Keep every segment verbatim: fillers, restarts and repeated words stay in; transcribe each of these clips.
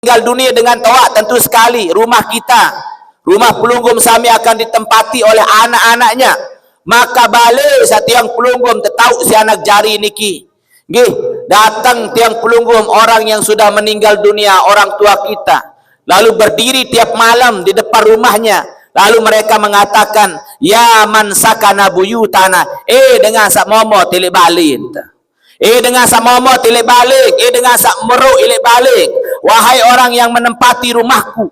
meninggal dunia dengan toak, tentu sekali rumah kita, rumah pelungguh sami akan ditempati oleh anak-anaknya. Maka balik satiang pelungguh tetau si anak jari niki. Nggih, datang tiang pelungguh orang yang sudah meninggal dunia, orang tua kita. Lalu berdiri tiap malam di depan rumahnya. Lalu mereka mengatakan, "Ya man sakana buyutana." Eh, dengan sak momo tilik balik. Eh, dengan sak momo tilik balik. Eh, dengan sak meruk ilik balik. Wahai orang yang menempati rumahku.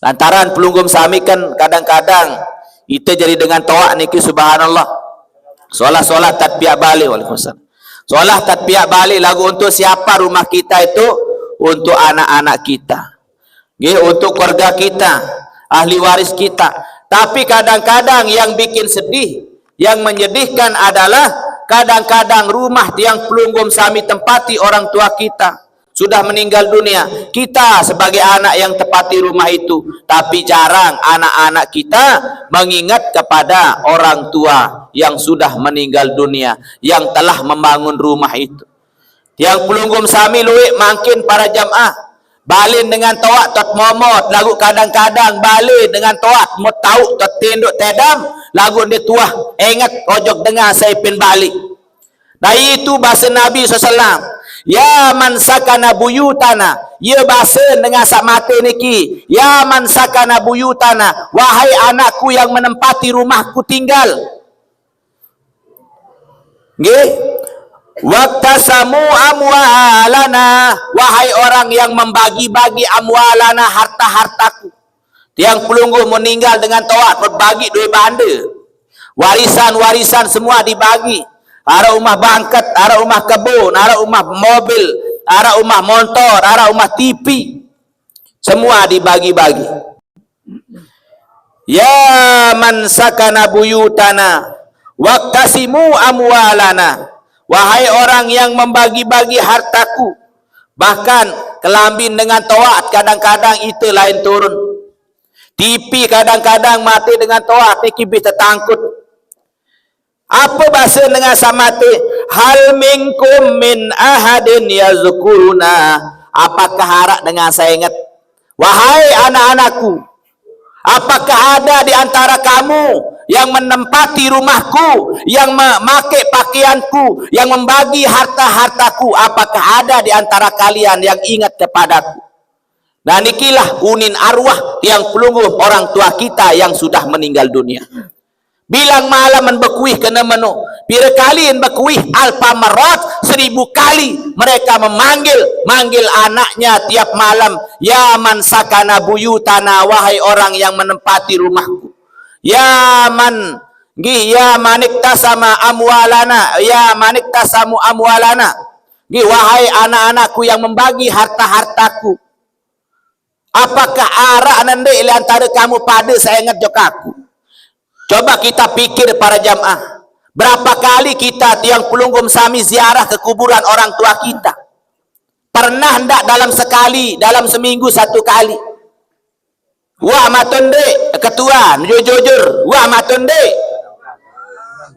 Lantaran pelungguh sami kan kadang-kadang kita jadi dengan toak niki, subhanallah. Solat-solat tatpiak balik, waalaikumsalam. Solat tatpiak balik lagu untuk siapa rumah kita itu? Untuk anak-anak kita. Nggih, untuk keluarga kita, ahli waris kita. Tapi kadang-kadang yang bikin sedih, yang menyedihkan adalah kadang-kadang rumah tiang pelungguh sami tempati orang tua kita sudah meninggal dunia. Kita sebagai anak yang tempati rumah itu, tapi jarang anak-anak kita mengingat kepada orang tua yang sudah meninggal dunia, yang telah membangun rumah itu. Tiang pelungguh sami luik mangkin para jamaah. Balin dengan toak tot momot, lagu kadang-kadang balin dengan toak mot tauk tot tinduk tedam, lagu dia tuah, ingat ojok dengar saya pin balik. Dari itu bahasa Nabi sallallahu alaihi wasallam, "Ya man sakana buyutana," ya bahasa dengan sak mati niki, "Ya man sakana buyutana, wahai anakku yang menempati rumahku tinggal." Nggih. "Waktasamu amwalana," wahai orang yang membagi-bagi amwalana, harta-hartaku. Tiang pelungguh meninggal dengan toak berbagi dua banda. Warisan-warisan semua dibagi. Arah rumah bangket, arah rumah kebun, arah rumah mobil, arah rumah motor, arah rumah T V. Semua dibagi-bagi. "Ya man sakana buyutana, waktasimu amwalana." Wahai orang yang membagi-bagi hartaku, bahkan kelambin dengan toat kadang-kadang itu lain turun. T V kadang-kadang mati dengan toat, niki bih tetangkut. Apa bahasa dengan samate? "Hal minkum min ahadin yazkuruna?" Apakah arak dengan saya ingat? Wahai anak-anakku, apakah ada di antara kamu yang menempati rumahku, yang memakai pakaianku, yang membagi harta-hartaku? Apakah ada di antara kalian yang ingat kepadaku? Dan ikilah unin arwah yang pelungguh orang tua kita yang sudah meninggal dunia. Bilang malam men bekuih kena meno. Pira kali en bekuih? Alfa marat, seribu kali. Mereka memanggil, manggil anaknya tiap malam. "Ya man sakana buyutana, wahai orang yang menempati rumahku. Ya man, nggih, ya manik tasama amwalana, ya manik tasamu amwalana." Nggih, wahai anak-anakku yang membagi harta-hartaku. Apakah arak nende le antara kamu pada seingat jo aku? Coba kita pikir para jamaah. Berapa kali kita tiang pelungguh sami ziarah ke kuburan orang tua kita? Pernah ndak dalam sekali, dalam seminggu satu kali? Wah matonde, ketua, jujur-jujur. Wah matonde.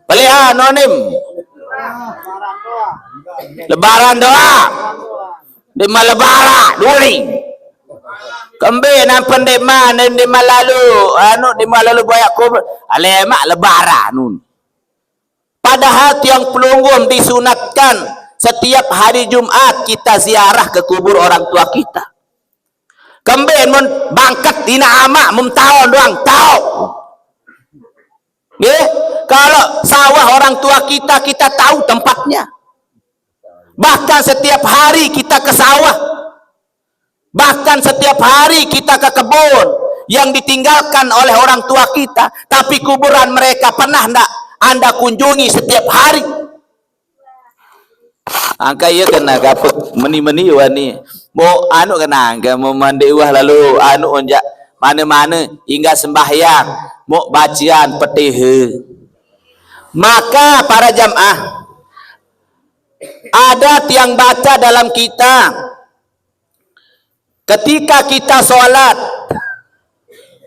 Pelihan onim. Lebaran doa. Di malebara duri. Kembe nampen di mana di malalu, anu di malalu boyak kubur. Alemak lebaran nun. Padahal tiang pelungguh disunatkan setiap hari Jumat kita ziarah ke kubur orang tua kita. Kembe mun bangket dina amak mun taon doang, tahu. Nggih, kalau sawah orang tua kita, kita tahu tempatnya. Bahkan setiap hari kita ke sawah. Bahkan setiap hari kita ke kebun yang ditinggalkan oleh orang tua kita, tapi kuburan mereka pernah ndak Anda kunjungi setiap hari? Angka iya kena gapek meni-meni wani. Mo anu kena angka mo mandi wah lalu anu onjak mana-mana hingga sembahyang mo bacaan petihe. Maka para jamaah, ada tiang baca dalam kita, ketika kita solat,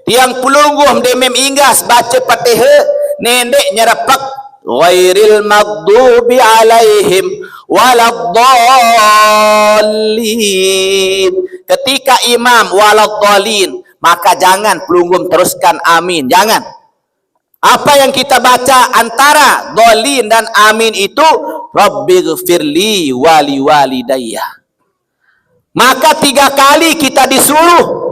tiang pelungguh demem inggas baca petihe, nendek nyerepek, "Ghairil maghdubi alaihim waladdallin." Ketika imam waladdallin, maka jangan pelungguh teruskan amin. Jangan. Apa yang kita baca antara dhalin dan amin itu, "Rabbighfirli wali walidayya." Maka tiga kali kita disuruh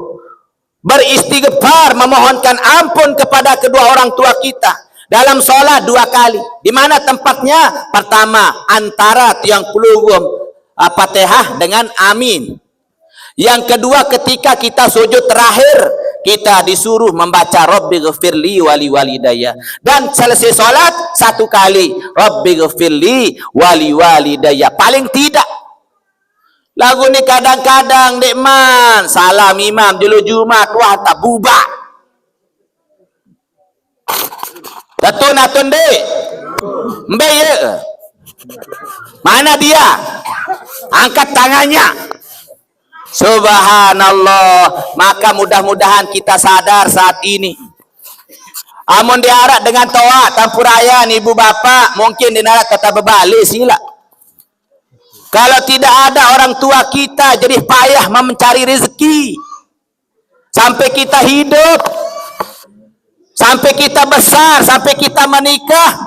beristighfar, memohonkan ampun kepada kedua orang tua kita. Dalam sholat dua kali. Di mana tempatnya? Pertama, antara tiang pelungguh, ah, Fatihah dengan amin. Yang kedua, ketika kita sujud terakhir, kita disuruh membaca "Rabbighfirli wali walidayya." Dan selesai sholat, satu kali, "Rabbighfirli wali walidayya." Paling tidak. Lagu ni kadang-kadang, dek man, salam imam, jelo Jumat, wah, tak bubak. Tetun atun, dek. Mbe ye. Mana dia? Angkat tangannya. Subhanallah. Maka mudah-mudahan kita sadar saat ini. Amun diarak dengan toa, tampuraya ni ibu bapak, mungkin dinarak tetap berbalik sila. Kalau tidak ada orang tua kita, jadi payah mencari rezeki. Sampai kita hidup, sampai kita besar, sampai kita menikah,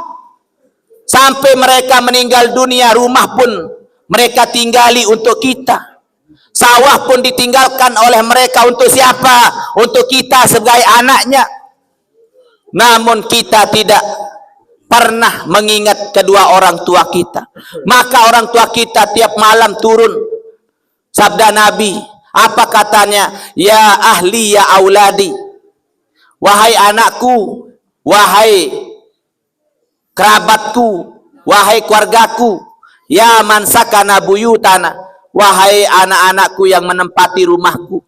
sampai mereka meninggal dunia, rumah pun mereka tinggali untuk kita. Sawah pun ditinggalkan oleh mereka untuk siapa? Untuk kita sebagai anaknya. Namun kita tidak pernah mengingat kedua orang tua kita. Maka orang tua kita tiap malam turun. Sabda Nabi, apa katanya? "Ya ahli, ya auladi." Wahai anakku, wahai kerabatku, wahai keluargaku, "Ya man sakana buyutana," wahai anak-anakku yang menempati rumahku.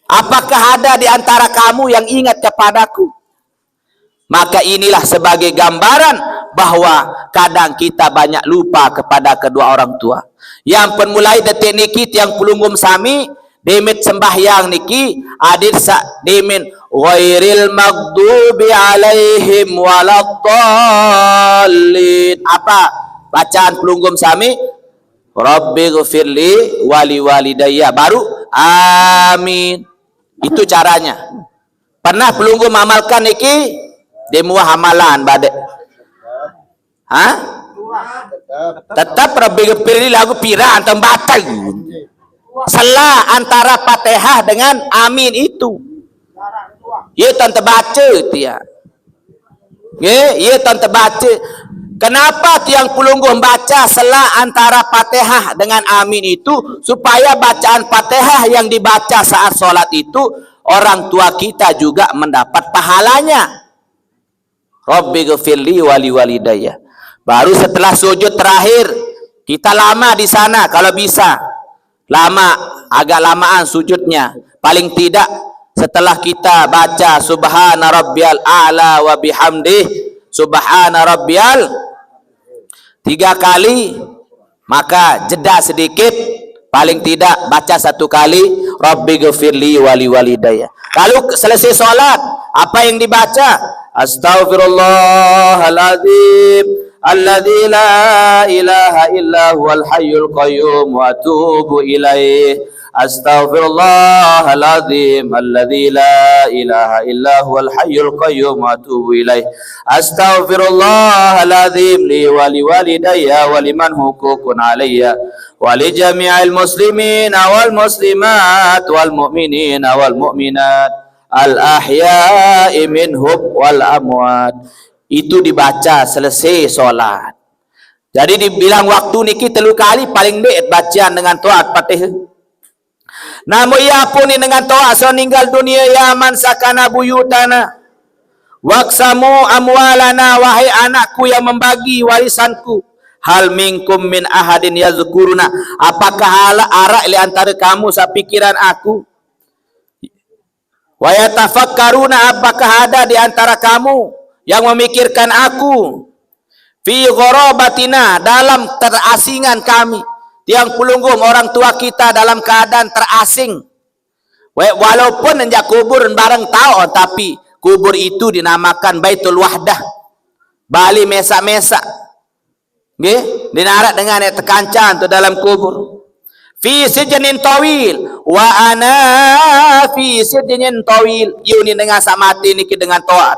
Apakah ada di antara kamu yang ingat kepadaku? Maka inilah sebagai gambaran bahwa kadang kita banyak lupa kepada kedua orang tua. Yang pun mulai detik niki tiang pelungguh sami, demit sembahyang niki, adit sa demit ghairil maghdubi alaihim waladdallin. Apa bacaan pelungguh sami? "Rabbighfirli wali walidayya." Baru, "Amin." Itu caranya. Pernah pelungguh mamalkan niki? Demuah amalan badek. Hah? Tetap "Rabbighfirli" lagu pira antum baca. Sela antara Fatihah dengan amin itu. Ye tan terbaca tiang. Nggih, ye tan terbaca. Kenapa tiang pelungguh baca sela antara Fatihah dengan amin itu? Supaya bacaan Fatihah yang dibaca saat sholat itu, orang tua kita juga mendapat pahalanya. "Rabbighfirli wali walidayya." Baru setelah sujud terakhir, kita lama di sana kalau bisa. Lama, agak lamaan sujudnya. Paling tidak setelah kita baca "Subhana rabbiyal a'la wa bihamdih, subhana rabbiyal" tiga kali, maka jeda sedikit, paling tidak baca satu kali, "Rabbighfirli wali walidayya." Lalu selesai sholat, apa yang dibaca? "Astaghfirullahaladzim, alladzi la ilaha illa huwal hayyul qayyum, wa atubu ilaih. Astaghfirullahaladzim, alladzi la ilaha illa huwal hayyul qayyum, wa atubu ilaih. Astaghfirullahaladzim li wa li walidayya wa liman huququn alayya wa li jami'il muslimina wal muslimat wal mu'minina wal mu'minat, al ahya'i minhum wal amwat." Itu dibaca selesai sholat. Jadi dibilang waktu niki telu kali paling dek bacaan dengan toat Fatihah. Namun ia pun ni dengan toat so ninggal dunia, "Ya man sakana buyutana, waksamu amwalana," wahai anakku yang membagi warisanku. "Hal minkum min ahadin yazkuruna," apakah ala arak li antara kamu sapikiran aku? "Wa yatafakkaruna," apakah ada di antara kamu yang memikirkan aku? "Fi gharabatina," dalam terasingan kami. Tiang pelungguh orang tua kita dalam keadaan terasing. Wa-, walaupun enjak kubur bareng tau, tapi kubur itu dinamakan Baitul Wahdah. Bali mesak-mesak. Nggih, dinarak dengan ayat tekancan tu dalam kubur. Fi sijnin tawil. Wa ana fi sijnin tawil. Yu ni dengan sak mati niki dengan taat.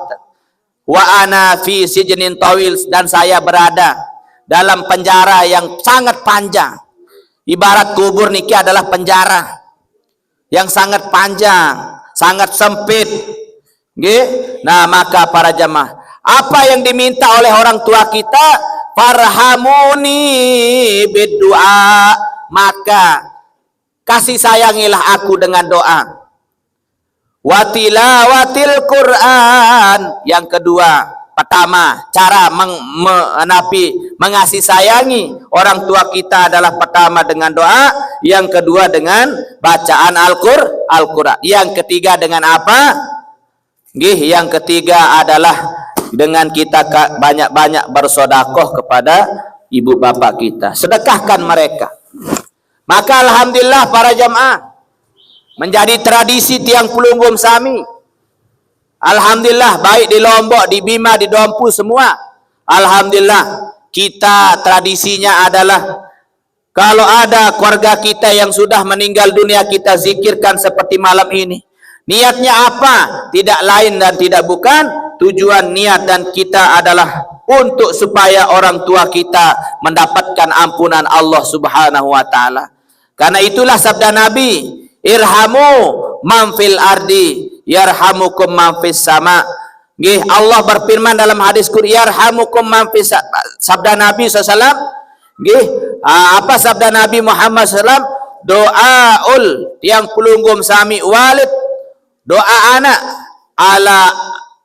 Wa ana fi sijnin tawil, dan saya berada dalam penjara yang sangat panjang. Ibarat kubur niki adalah penjara yang sangat panjang, sangat sempit. Nggih. Nah, maka para jamaah, apa yang diminta oleh orang tua kita? Farhamuni bid du'a. Maka kasih sayangilah aku dengan doa. Wa tilawatil Quran. Yang kedua, pertama, cara meng-, me-, menapi, mengasih sayangi orang tua kita adalah pertama dengan doa, yang kedua dengan bacaan Al-Qur-, Al-Quran. Yang ketiga dengan apa? Nggih, yang ketiga adalah dengan kita ka-, banyak-banyak bersodakoh kepada ibu bapak kita. Sedekahkan mereka. Maka alhamdulillah para jamaah, menjadi tradisi tiang pelungguh sami. Alhamdulillah, baik di Lombok, di Bima, di Dompu semua. Alhamdulillah, kita tradisinya adalah kalau ada keluarga kita yang sudah meninggal dunia, kita zikirkan seperti malam ini. Niatnya apa? Tidak lain dan tidak bukan, tujuan niat dan kita adalah untuk supaya orang tua kita mendapatkan ampunan Allah Subhanahu wa taala. Karena itulah sabda Nabi, "Irhamu man fil ardi, yarhamukum man fis sama." Nggih, Allah berfirman dalam hadis qudsi, "Yarhamukum man fis sa-," sabda Nabi sallallahu alaihi wasallam. Nggih, ah, apa sabda Nabi Muhammad sallallahu alaihi wasallam? Doaul tiang pelungguh sami walid, doa anak ala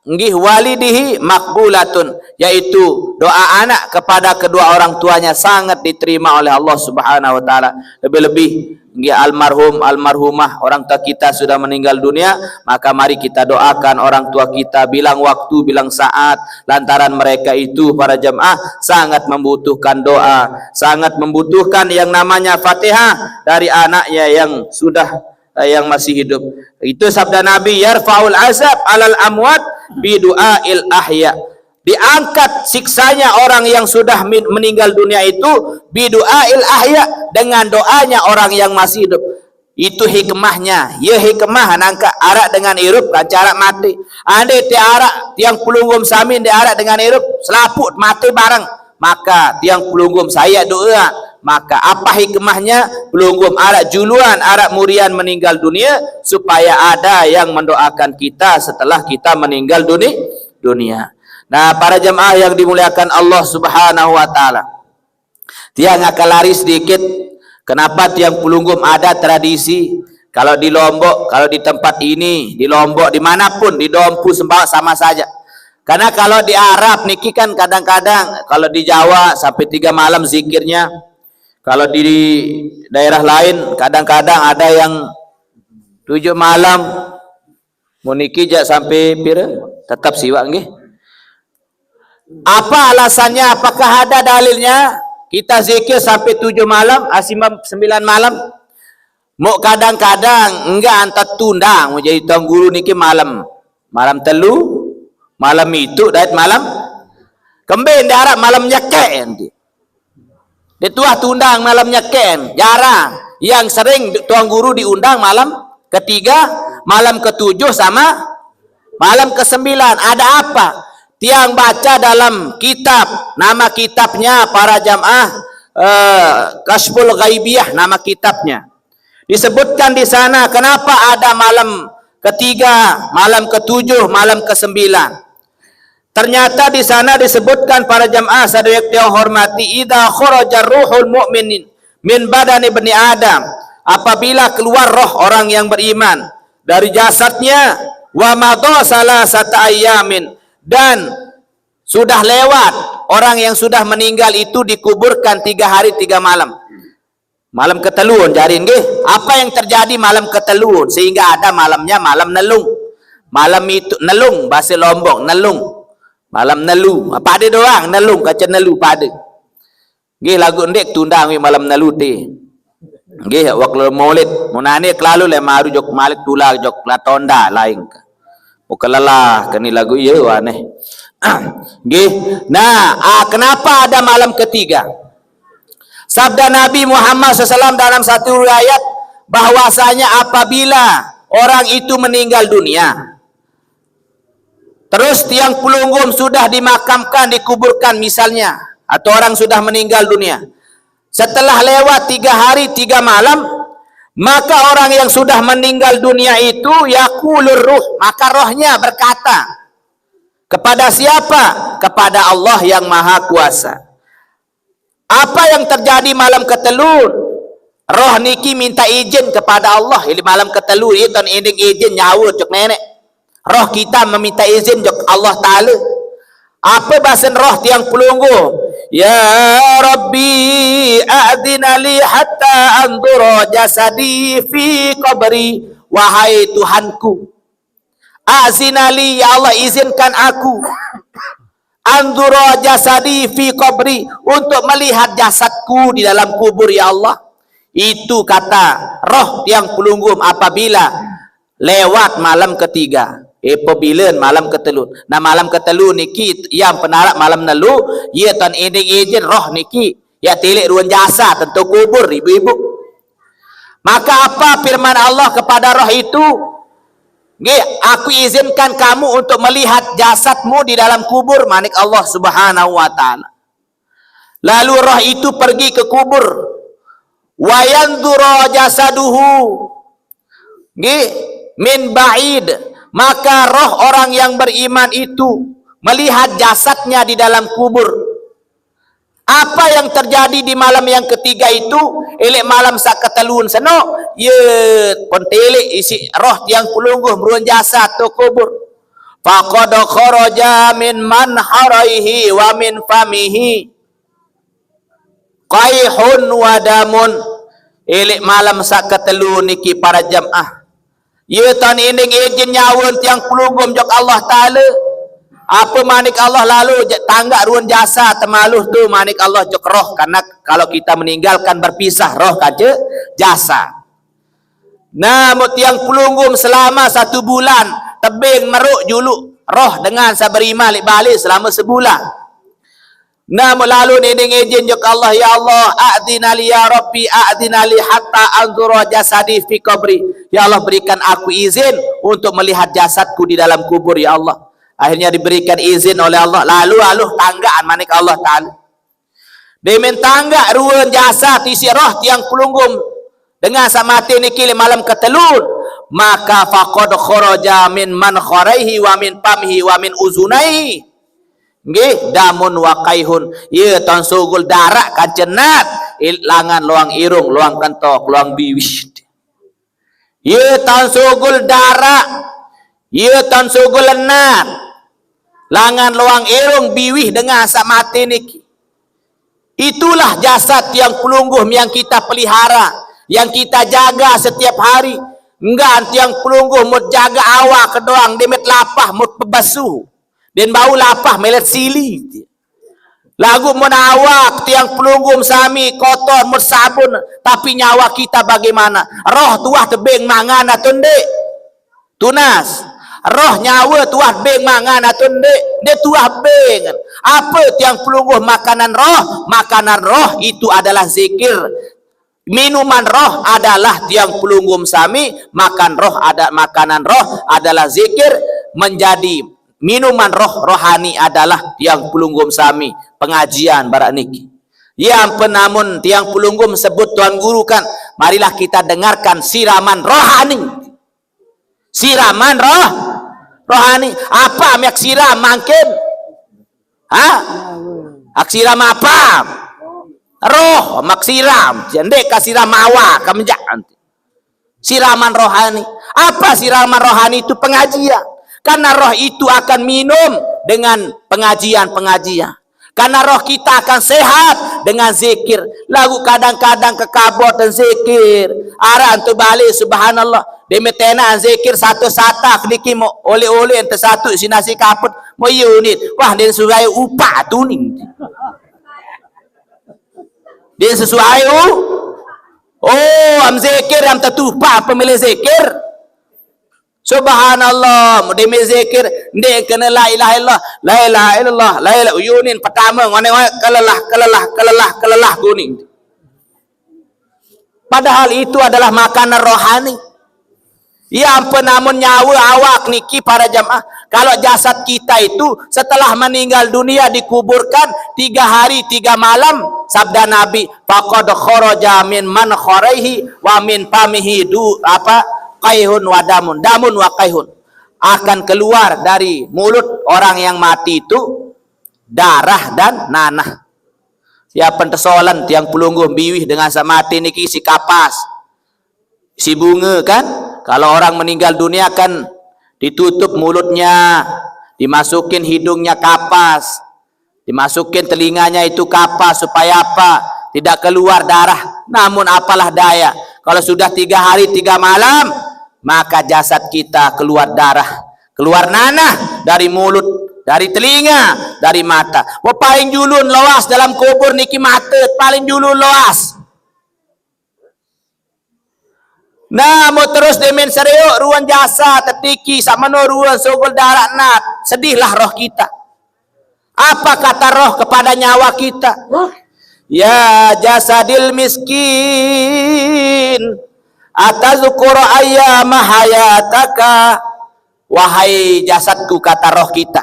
nggih walidihi makbulatun, yaitu doa anak kepada kedua orang tuanya sangat diterima oleh Allah Subhanahu wa taala. Lebih-lebih nggih almarhum, almarhumah, orang tua kita sudah meninggal dunia, maka mari kita doakan orang tua kita, bilang waktu, bilang saat, lantaran mereka itu para jamaah sangat membutuhkan doa, sangat membutuhkan yang namanya Fatihah dari anaknya yang sudah, eh, yang masih hidup. Itu sabda Nabi, "Yarfaul azab alal amwat bidu'ail ahya." Diangkat siksanya orang yang sudah mi-, meninggal dunia itu bidu'ail ahya, dengan doanya orang yang masih hidup. Itu hikmahnya. Ya hikmah nangka arak dengan irup, kan cara mati. Andai ti arak tiang pelungguh sami di arak dengan irup, selaput mati bareng. Maka tiang pelungguh saya doa. Maka apa hikmahnya? Pelungguh arak juluan, arak murian meninggal dunia, supaya ada yang mendoakan kita setelah kita meninggal duni-, dunia. Nah, para jemaah yang dimuliakan Allah Subhanahu wa taala. Tiang akan lari sedikit. Kenapa tiang pelungguh ada tradisi? Kalau di Lombok, kalau di tempat ini, di Lombok, dimanapun, di Dompu, Sumbawa, sama saja. Karena kalau di Arab niki kan kadang-kadang, kalau di Jawa sampai tiga malam zikirnya. Kalau di daerah lain kadang-kadang ada yang tujuh malam. Mun niki jak sampai pira? Tetap siwak nggih. Apa alasannya? Apakah ada dalilnya? Kita zikir sampai tujuh malam, ah, sembilan malam. Muk kadang-kadang enggak antar tundang, mau jadi tuan guru niki malam. Malam telu, malam itu, dait malam. Kembe ndak arap malam nyekek nanti. Dia tuah tundang malam nyekek, jarang. Yang sering tuan guru diundang malam ketiga, malam ketujuh sama malam kesembilan. Ada apa? Tiang baca dalam kitab, nama kitabnya para jamaah, eh, Kasyful Ghaibiyah, nama kitabnya. Disebutkan di sana kenapa ada malam ketiga, malam ketujuh, malam kesembilan. Ternyata di sana disebutkan para jamaah sadaya tiang hormati, "Idza kharaja ruhul mu'minin min badani bani Adam," apabila keluar roh orang yang beriman dari jasadnya, "wa madha salasata ayyamin," dan sudah lewat orang yang sudah meninggal itu dikuburkan tiga hari tiga malam. Malam keteluan jari nggih. Apa yang terjadi malam keteluan sehingga ada malamnya malam nelung? Malam itu nelung, bahasa Lombok, nelung. Malam nelu. Apa ada doang nelung, kaca nelu pada. Nggih, lagu ndik tundang wi malam nelu ti. Nggih, waktu Maulid, munane kelalu le maru jok malik tula jok latonda lain. Muka lelah keni lagu iya aneh. Nggih. Nah, ah, kenapa ada malam ketiga? Sabda Nabi Muhammad sallallahu alaihi wasallam dalam satu riwayat, bahwasanya apabila orang itu meninggal dunia, terus tiang pelunggung sudah dimakamkan, dikuburkan misalnya, atau orang sudah meninggal dunia, setelah lewat tiga hari tiga malam, maka orang yang sudah meninggal dunia itu, yaqulur ruh, maka rohnya berkata, kepada siapa? Kepada Allah yang Maha Kuasa. Apa yang terjadi malam ketelu? Roh niki minta izin kepada Allah. Ini malam ketelu, ini tahun ending izin nyawa cek nenek. Roh kita meminta izin jok Allah Ta'ala. Apa bahasan roh tiang pelunggu? Ya Rabbi, a'dina li hatta anzura jasadi fi qabri. Wahai Tuhanku, a'zinali, ya Allah, izinkan aku, anzura jasadi fi qabri, untuk melihat jasadku di dalam kubur, ya Allah. Itu kata roh tiang pelunggu apabila lewat malam ketiga. Eh, apabila malam ketelu. Nah, malam ketelu niki yang penarak malam nelu, ya tahun ending izin roh niki. Ya tilik ruang jasa tentu kubur ibu-ibu. Maka apa firman Allah kepada roh itu? Nggih, aku izinkan kamu untuk melihat jasadmu di dalam kubur, manik Allah Subhanahu wa Ta'ala. Lalu roh itu pergi ke kubur. Wayanzura jasaduhu, nggih, min ba'id. Maka roh orang yang beriman itu melihat jasadnya di dalam kubur. Apa yang terjadi di malam yang ketiga itu? Elek malam sak keteluan seno, ye pun tilik isi roh tiang pelungguh meruan jasad tu kubur. Faqad kharaja min manharaihi wa min famihi qaihun wa damun. Elek malam sak ketelu niki para jamaah. Ya tahun ending izin nyawa tiang pelungguh jok Allah Ta'ala. Apa manik Allah lalu tanggak ruan jasa temaluh tu manik Allah jok roh. Karena kalau kita meninggalkan berpisah roh kaca jasa. Nah, mau tiang pelungguh selama satu bulan, tebing meruk juluk roh dengan sabar iman lek balik selama sebulan. Nah, mau lalu ni ding izin jok Allah, ya Allah, a'dina li ya Rabbi, a'dina li hatta anzura jasadi fi qabri. Ya Allah, berikan aku izin untuk melihat jasadku di dalam kubur, ya Allah. Akhirnya diberikan izin oleh Allah. Lalu aluh tanggaan manik Allah Ta'ala. Demen tanggak ruan jasad isi roh tiang pelungguh dengan sak mati niki lek malam ketelu. Maka faqad kharaja min manharaihi wa min famihi wa min uzunaihi. Nggih, damun wa qaihun. Ye tahun sugul darak kancenat. Langan luang irung, luang kentok, luang biwis. Ye tahun sugul darak. Ye tahun sugul lenat. Langan luang irung biwih dengan sak mati niki. Itulah jasad tiang pelungguh yang kita pelihara, yang kita jaga setiap hari. Enggak tiang pelungguh mut jaga awak ke doang, demet lapah mut pebasu. Den bau lapah melet sili. Lagu mun awak tiang pelungguh sami kotor mut sabun, tapi nyawa kita bagaimana? Roh tuah tebing mangan atau ndik? Tunas. Roh nyawa tuah bing mangan atau ndik? Dia tuah bing. Apa tiang pelungguh makanan roh? Makanan roh itu adalah zikir. Minuman roh adalah tiang pelungguh sami, makan roh ada makanan roh adalah zikir, menjadi minuman roh rohani adalah tiang pelungguh sami, pengajian barak niki. Ya ampun, namun tiang pelungguh sebut Tuan Guru kan, marilah kita dengarkan siraman rohani. Siraman roh, rohani. Apa amek siram mangkin? Ha? Ak siram apa? Roh, mak siram. Jendek ka siram awak, ka menjak nanti. Siraman rohani. Apa siraman rohani itu? Pengajian. Karena roh itu akan minum dengan pengajian-pengajian. Karena roh kita akan sehat dengan zikir. Lagu kadang-kadang ke kabot dan zikir. Arah tu balik, subhanallah. Demi tenan zikir satu satak niki mau oleh-oleh ente satu isi nasi kaput. Mau unit. Wah, dia sesuai upah tuning. Dia sesuai u. Oh, am zikir, am tetupa pemilih zikir. Subhanallah, demi zikir, ndik kena la ilaha illallah, la ilaha illallah, la ilaha uyunin pertama ngone ngone kelelah, kelelah, kelelah, kelelah kuning. Padahal itu adalah makanan rohani. Ya ampun, namun nyawa awak niki para jamaah. Kalau jasad kita itu setelah meninggal dunia dikuburkan tiga hari tiga malam, sabda Nabi, "Faqad kharaja min man kharaihi wa min famihi du apa qaihun wa damun, damun wa qaihun." Akan keluar dari mulut orang yang mati itu darah dan nanah. Siapa tesolan tiang pelungguh biwih dengan samati niki si kapas, si bunga kan? Kalau orang meninggal dunia kan ditutup mulutnya, dimasukin hidungnya kapas, dimasukin telinganya itu kapas supaya apa? Tidak keluar darah. Namun apalah daya, kalau sudah tiga hari tiga malam, maka jasad kita keluar darah, keluar nanah dari mulut, dari telinga, dari mata. Wah, paling julun loas dalam kubur niki mata, paling julun loas. Nah, mau terus demen seriuk ruang jasa tetiki sama no ruang sogol darah nat, sedihlah roh kita. Apa kata roh kepada nyawa kita? Ya jasadil miskin, atazkuru ayyama hayataka. Wahai jasadku, kata roh kita.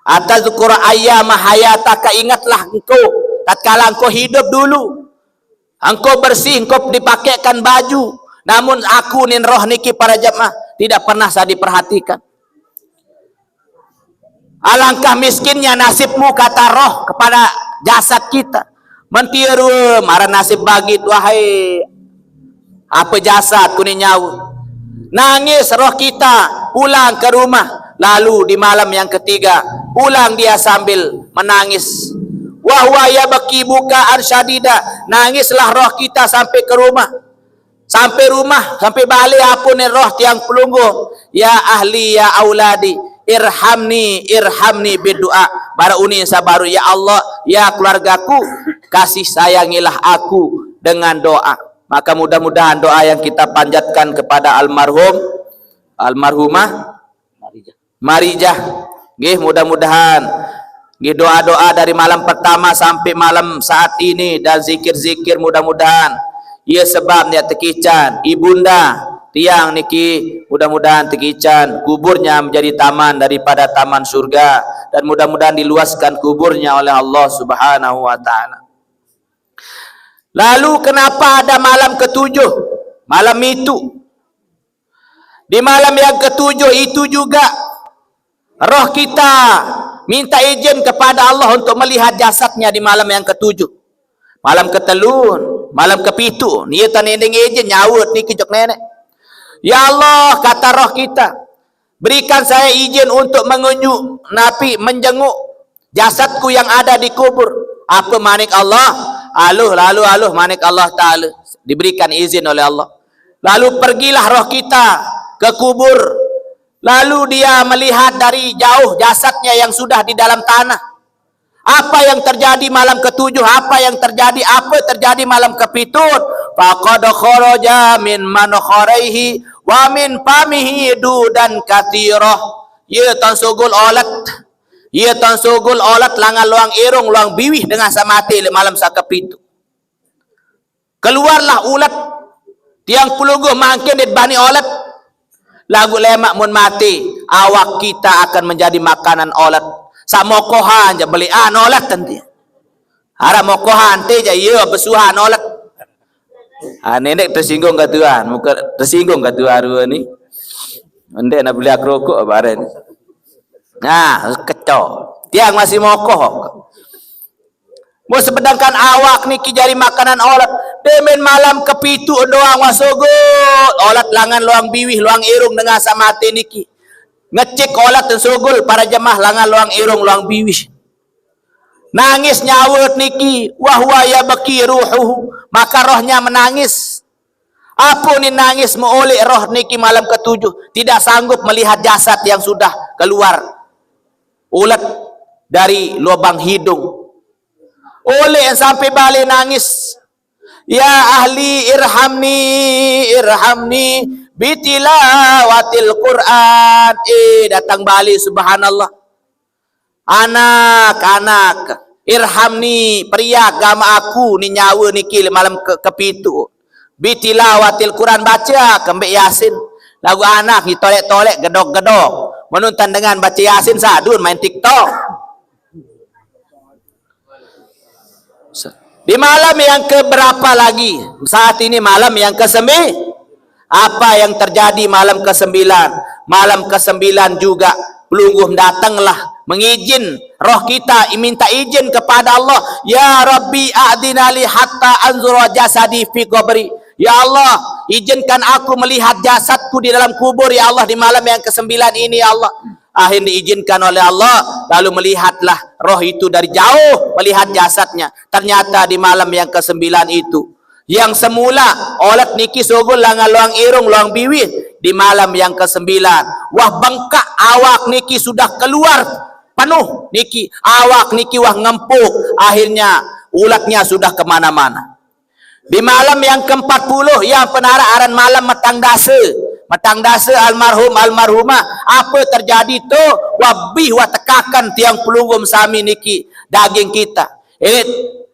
Atazkuru ayyama hayataka, ingatlah engkau tatkala engkau hidup dulu. Engkau bersih, engkau dipakaikan baju. Namun aku nin roh niki para jamaah tidak pernah saya diperhatikan. Alangkah miskinnya nasibmu, kata roh kepada jasad kita. Mentirua marah nasib bagit, wahai apa jasad kuning nyawa. Nangis roh kita pulang ke rumah. Lalu di malam yang ketiga, pulang dia sambil menangis. Wahwa yabki bukaan syadida. Nangislah roh kita sampai ke rumah. Sampai rumah, sampai balik apa ni roh tiang pelungguh. Ya ahli, ya auladi, irhamni, irhamni berdoa. Baru uni sabaru, ya Allah, ya keluargaku, kasih sayangilah aku dengan doa. Maka mudah-mudahan doa yang kita panjatkan kepada almarhum, almarhumah Marijah. Nggih, mudah-mudahan nggih doa-doa dari malam pertama sampai malam saat ini dan zikir-zikir, mudah-mudahan ia sebab niat tekican ibunda tiang niki, mudah-mudahan tekican kuburnya menjadi taman daripada taman surga dan mudah-mudahan diluaskan kuburnya oleh Allah Subhanahu wa taala. Lalu kenapa ada malam ketujuh? Malam itu. Di malam yang ketujuh itu juga roh kita minta izin kepada Allah untuk melihat jasadnya di malam yang ketujuh. Malam ketelun, malam kepitu, ni tanendeng izin nyaut ni kijok nenek. Ya Allah, kata roh kita, berikan saya izin untuk mengunjuk napi menjenguk jasadku yang ada di kubur. Apa manik Allah? Aluh, lalu aluh manik Allah Ta'ala. Diberikan izin oleh Allah. Lalu pergilah roh kita ke kubur. Lalu dia melihat dari jauh jasadnya yang sudah di dalam tanah. Apa yang terjadi malam ketujuh? Apa yang terjadi? Apa terjadi malam kepitut? Faqad kharaja min mankharihi wa min famihi dudan katsirah. Ya tan sugul olat. Ya tan sugul olat langan luang irung luang biwih dengan samati le malam sakapitu. Keluarlah ulat. Tiang pelungguh mangkin dit bani olat. Lagu lemak mun mati, awak kita akan menjadi makanan olat. Samokohan ja beli an olat tenti. Harap mokohan te ja iya besuhan olat. Ah, nenek tersinggung katuan, muka tersinggung katuan dua ni. Ndek nak beli rokok bareng. Nah, keco. Tiang masih mokoh. Mun sedangkan awak niki jari makanan olat. Demen malam kepitu doang wah sogol. Olat langan luang biwih, luang irung dengan samati niki. Ngecek olat dan sogol para jemaah langan luang irung, luang biwih. Nangis nyawa niki, wahwa yabki ruhuhu. Maka rohnya menangis. Apa ni nangis meolek roh niki malam ketujuh. Tidak sanggup melihat jasad yang sudah keluar ulat dari lubang hidung. Oleh yang sampai balik nangis. Ya ahli irhamni, irhamni bitilawatil Quran. Eh, datang balik, subhanallah. Anak, anak, irhamni, periak gama aku ni nyawa niki malam ke, kepitu. Bi tilawatil Quran, baca kembek Yasin. Lagu anak ni tolek-tolek, gedok-gedok. Menonton dengan baca Yasin, sadun main TikTok. Di malam yang keberapa lagi? Saat ini malam yang kesembilan. Apa yang terjadi malam kesembilan? Malam kesembilan juga pelungguh datanglah mengizin roh kita, minta izin kepada Allah. "Ya Rabbi, a'dinali hatta anzura jasadi fi qabri." "Ya Allah, izinkan aku melihat jasadku di dalam kubur, ya Allah, di malam yang kesembilan ini, ya Allah." Akhirnya diizinkan oleh Allah, lalu melihatlah roh itu dari jauh, melihat jasadnya. Ternyata di malam yang kesembilan itu, yang semula olat niki sogol langan loang irung, loang biwih, di malam yang kesembilan, wah bengkak awak niki, sudah keluar penuh niki, awak niki wah ngempuk, akhirnya ulatnya sudah kemana-mana. Di malam yang keempat puluh, yang penara aran malam metang dasa. Metang dasa almarhum almarhumah. Apa terjadi tu? Wabih wa tekakan tiang pelungguh sami niki daging kita. Elit,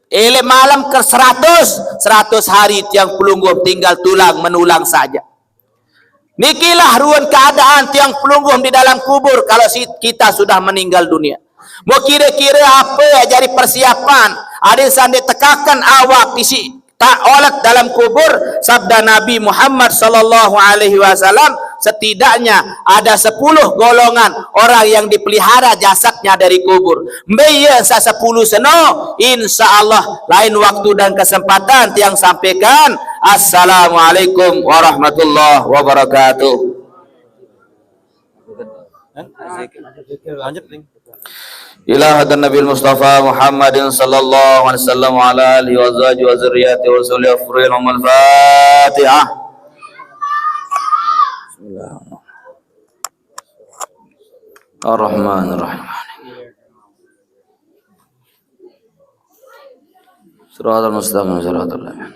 elit malam ke seratus, seratus hari tiang pelungguh tinggal tulang menulang saja. Nikilah ruan keadaan tiang pelungguh di dalam kubur kalau si, kita sudah meninggal dunia. Mau kira-kira apa yang jadi persiapan? Ada sandi tekakan awak isi tak olat dalam kubur. Sabda Nabi Muhammad sallallahu alaihi wasallam, setidaknya ada sepuluh golongan orang yang dipelihara jasadnya dari kubur. Mbe iya sa sepuluh seno? Insya Allah lain waktu dan kesempatan tiang sampaikan. Assalamualaikum warahmatullahi wabarakatuh. Lanjut, Ning. Ila hadan Nabil Mustafa Muhammadin sallallahu alaihi wasallam wa ala alihi wa sahbihi wa zurriyatihi wa sulih afrin umul Fatihah. Bismillahirrahmanirrahim. Siratal mustaqim, siratal ladzina.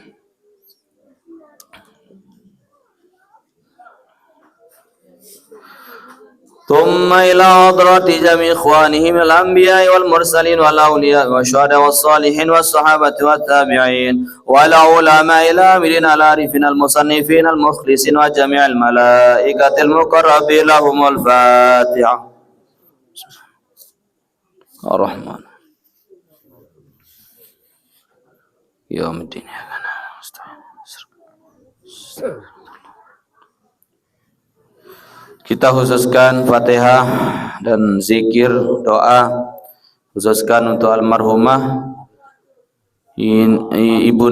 ثم إلى حضرة جميع إخوانهم الأنبياء والمرسلين والأولياء والشهداء والصالحين والصحابة والتابعين والعلماء العاملين العارفين المصنفين المخلصين وجميع الملائكة المقربين لهم الفاتحة. الرحمن. يوم الدين. Kita khususkan Fatihah dan zikir, doa khususkan untuk almarhumah in- i- Ibu